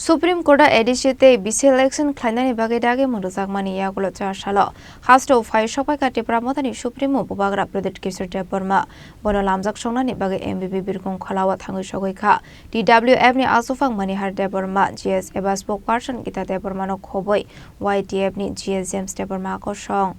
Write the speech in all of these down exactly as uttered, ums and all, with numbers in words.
Supreme Court o A D C tei B C election khlainani bagwi dagi mung rwjakmani yagulo char salo hasto phai sokphaikha Tipra Mothani Supremo Bubagra Pradyut Kishore Debbarma. Bono lamjak songnani bagwi M B B Birkhong Kholao thangwi sogwi kha. T W F ni aswk phang Manihar Debbarma, G S eba spokesperson Gita Debbarmano khobwi Y T F ni G S James Debbarma kosong.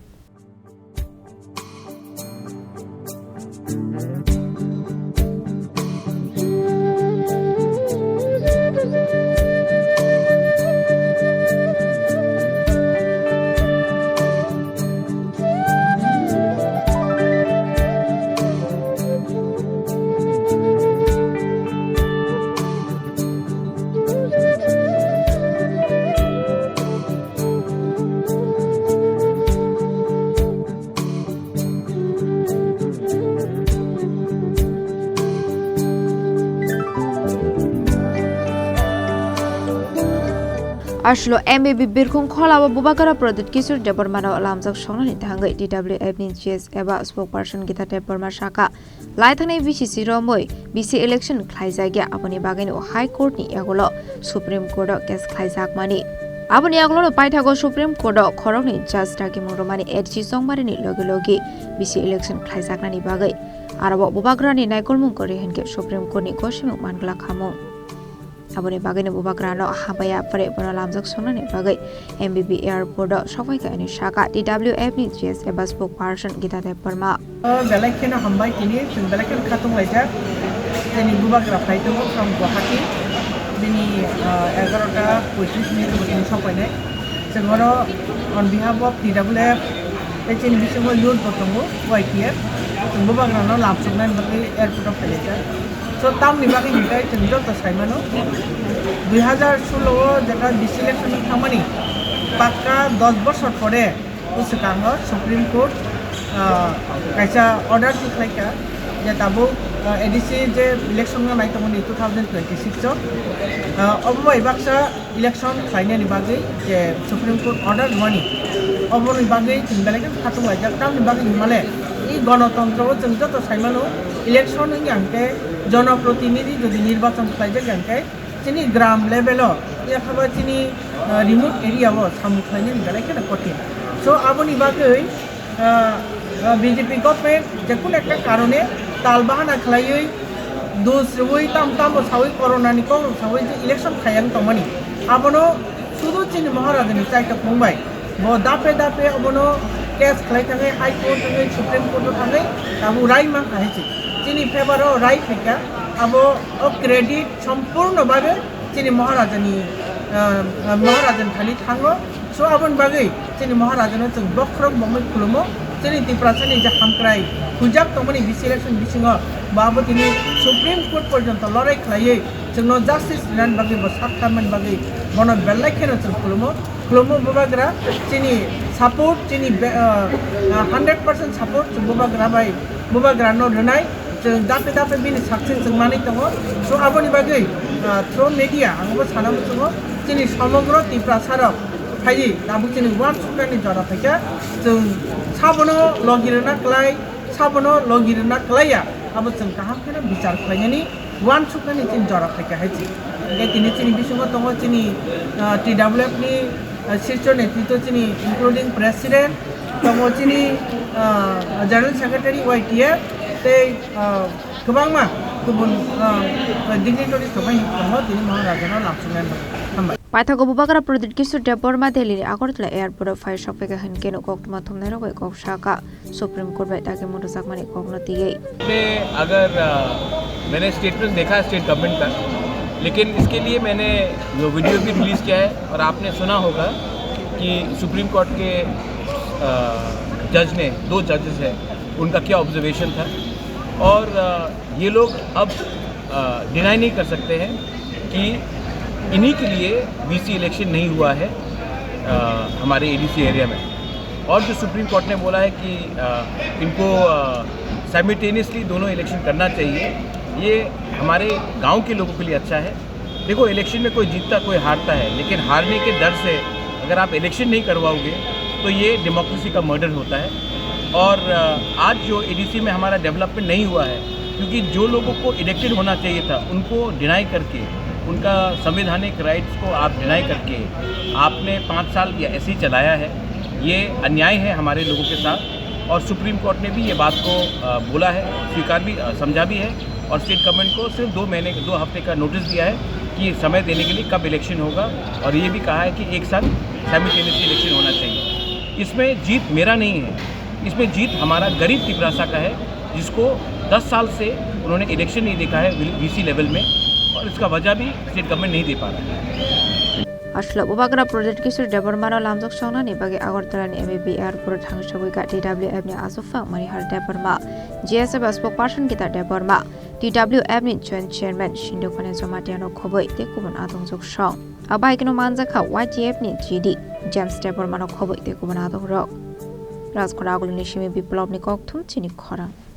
Aswkno M B B Birkhong Kholao Bubagra Pradyut Kishore Debbarmano lamjak songnani thangwi T W F ni G S eba spokesperson Gita Debbarma sakha, lai thangni B C C romwi B C election khlaijakya, aboni bagwino High Court ni yagulo Supreme Court o case khlaijakmani. Aboni yagulono paithago Supreme Court o khoroknwi judge dagimung rwmani A D C chongmarini logi logi B C election khlaijaknani bagwi. Aro bo Bubagrani naikolmung kwrwi hinkhe Supreme Court ni gosimung manglak khamung. Aboni bagwino Bubagrano hambai yapharwi bono lamjak songnani bagwi M B B airport o sokphaikha hwnwi sakha T W F ni G S eba spokesperson Gita Debbarma. O belai kheno hambai tini, chwng belai kheno khatung laijak. Chini Bubagra phai tongo from Guwahati. Bini, ah, egarota poitris minute bo tini sokphainai. Chwng oro on behalf of T W F, tei chini bisingo youth bo tongo, Y T F. Chwng Bubagrano lamsoknani bagwi airport o phailaijak. So, tamni bagwi hinkhe chwng joto saimano, dui hazar solo o jeta B C election wng thangmani, pakka dos bosor pore bwswkango Supreme Court, ah, kaisa order tikhlaikha je tabuk, ah, A D C je election no nai tongmani two thousand twenty-six o, ah, obo bai baksa election khlainani bagwi je Supreme Court order rwmani, oboni bagwi chwng belai khe khatung laijak. Tamni bagwi hinmale, i gonotontro o chwng joto saimano, election wngya hwnkhe, jonoprotinidhi jodi nirbachon khlaijak ya hwnkhe, chini gram level o, yakha ba chini, ah, remote area o samung khlainani belai kheno kotin. So, aboni bagwi, ah, ah, B J P government je kono ekta karone tal bahana khlaiwi, dus rwui, tam tamo saui, corona ni kok rok saui je election khayang tongmani, abono sudu chini Maharajani chaitok mung bai bo dape dape obono case khlai thangwi High Court thangwi Supreme Court o thangwi tabuk rai mankha hai se. Chini favor o rai phaikha, abo o credit sompurno bhabe chini Maharajani, ah, ah, Maharajani thani thango. So, aboni bagwi chini Maharajano chwng bokhorok bomwi khulumo. Chini Tiprasani je hamkrai huijak tongmani B C election bisingo, bo abo tini Supreme Court porjonto lorai khlaiwi chwngno justice rinani bagwi, bo sak tharmani bagwi bono belai kheno chwng khulumo. Khulumo Bubagra, chini support, chini be-, ah, ah, hundred percent support chwng Bubagra bai, Bubagrano rwnai. Chwng dape dape bini sakching chwng manwi tongo. So, aboni bagwi, ah, through media ang bo sana muchungo, chini somogro Tiprasa rok phaiwi tabuk chini uansuknani jora phaikha. Chwng sabono logi rwna klai, sabono logi rwna klaiya, abo chwng kaham kheno bichar khlainani, uansuknani chini jora phaikha hai se. Hingke tini chini bisingo tongo chini, ah, T W F ni, ah, sircho netritwo chini including president, tongo chini, ah, general secretary Y T F, tei, ah, kwbangma kubun, ah, dignitaries rok bai tongo tini Maharajano lamsoknai hambai. Paithago Bubagra Pradyut Kishore Debbarma Delhi ni Agartala airport o phai sokphaikha hinkhe no koktwma thumnairok bai kok sakha Supreme Court bai dagi mung rwjakmani kokno twiwi. मैं अगर, अ, मैंने स्टेटमेंट देखा है state government का, लेकिन इसके लिए मैंने वो वीडियो भी रिलीज किया है और आपने सुना होगा कि सुप्रीम कोर्ट के, अ, जज ने, दो जजेस हैं, उनका क्या ऑब्जर्वेशन था। और, अ, ये लोग अब, अ, डिनाई नहीं कर सकते हैं कि इन्हीं के लिए वीसी इलेक्शन नहीं हुआ है, अ, हमारे एडीसी एरिया में। और जो सुप्रीम कोर्ट ने बोला है कि, अ, इनको, अ, साइमल्टेनियसली दोनों इलेक्शन करना चाहिए, ये हमारे गांव के लोगों के लिए अच्छा है। देखो, इलेक्शन में कोई जीतता, कोई हारता है, लेकिन हारने के डर से अगर आप इलेक्शन नहीं करवाओगे, तो ये डेमोक्रेसी का मर्डर होता है। और, अ, आज जो एडीसी में हमारा डेवलपमेंट नहीं हुआ है, क्योंकि जो लोगों को इलेक्टेड होना चाहिए था, उनको डिनाई करके उनका संवैधानिक राइट्स को आप डिनाई करके आपने पाँच साल या ऐसे ही चलाया है, ये अन्याय है हमारे लोगों के साथ। और सुप्रीम कोर्ट ने भी ये बात को, अ, बोला है, स्वीकार भी, अ, समझा भी है और स्टेट गवर्नमेंट को सिर्फ दो महीने, दो हफ्ते का नोटिस दिया है कि समय देने के लिए कब इलेक्शन होगा, और ये भी कहा है कि एक साथ साइमल्टेनियसली इलेक्शन होना चाहिए। इसमें जीत मेरा नहीं है, इसमें जीत हमारा गरीब तिपरासा का है, जिसको दस साल से उन्होंने इलेक्शन नहीं देखा है वीसी लेवल में, और इसका वजह भी स्टेट गवर्नमेंट नहीं दे पा रहा है। Aswk Bubagra Pradyot Kishore Debbarma no lamjak songnani bagwi Agartala ni M B B airport o thang sogwi ka T W F ni aswk phang Manihar Debbarma, G S F spokesperson Gita Debbarma, T W F ni joint chairman Sindhu Khone Jamatia no khobwi tei kubun atongjak song. Abo hai kheno manjak kha Y T F ni G D James Debbarma no khobwi tei kubun atongrok. Rajkhora Agulini simi Biplop ni kokthum chini khorang.